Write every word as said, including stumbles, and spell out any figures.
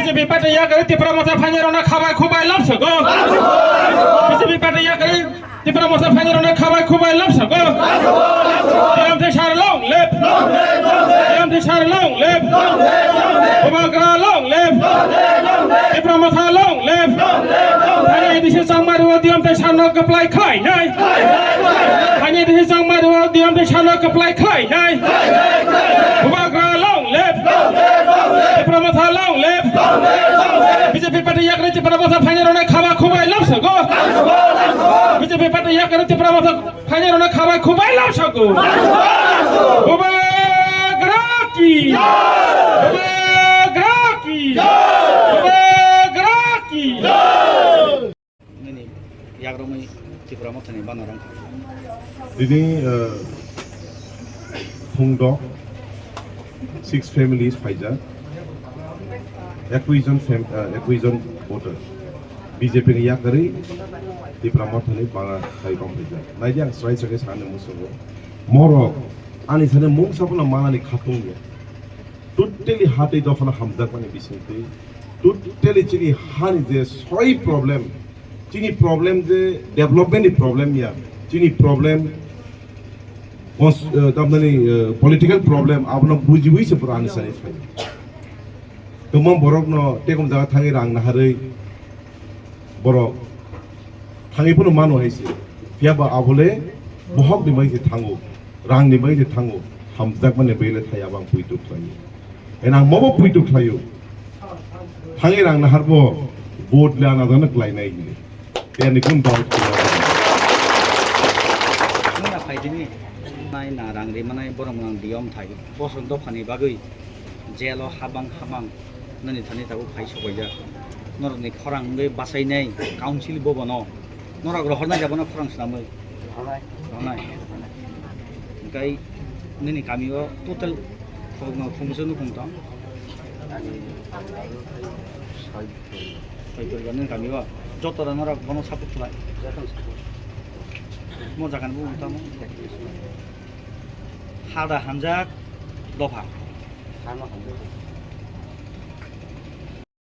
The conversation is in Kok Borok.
B J P party yakarwi Tipra Motha phainairokno khabai khubai lamsogo. B J P party yakarwi Tipra Motha phainairokno khabai khubai lamsogo. D M T sir long live. D M T sir long live. Bubagra long live. Tipra Motha long live. Thani A D C Changmari o D M T sir no kwplai khlainai. Thani A D C Changmari o D M T sir no kwplai khlainai. Bubagra long live. Tipra Motha long live. B J P party yakarwi Tipra Motha phainairokno khabai khubai lamsogo. B J P party yakarwi Tipra Motha phainairokno khabai khubai lamsogo. Bubagra ki. Bubagra ki. Bubagra ki. Nini yakrokmani Tipra Mothani bana rong. Tini, uh, phungdo six families phaijak, ekui jon fam-, uh, ekui jon voter B J P ni yakarwi Tipra Mothani bana khai rong phaijak. Naidi ang srai srai sani musungo. Morok ani sani mungsa phano manani khatung ya. Totally hatwi dophano hamjakmani bisingtwi. Totally chini hani je soi problem, chini problem je development ni problem ya, chini problem pos-, eh, tamnani, eh, political problem, abono bujiwi se pura ani sani phai. Tongma borokno tekom jaga thangwi rang naharwi borok thangwi phano mano hai se. Phiya ba abole bohok ni bai se thango, rang ni bai se thango, hamjakmani bai le thaya bang puitu khlaio. Enang mobo puitu khlaio. Thangwi rang naharbo vote le ana jana khlainai hini. Tei ani kun doubt khlaio. Nung na phai dini. Nai na rang ri manai borok nang diyom thai. Bosong dophani bagwi jail o habang habang nani thani tabuk phai sobaijak. Norokni khorang wngwi bachainai council bobono. Norok rohornai jabona khorang swnamwi. Rohornai. Hwnkhe nini kamio total khorokno khumsa nukhung tong? Soi poribar nini kamio. Joto rok norok bono support khlai. Mo jaga ni bumung tamo? Hada hamjak dopha.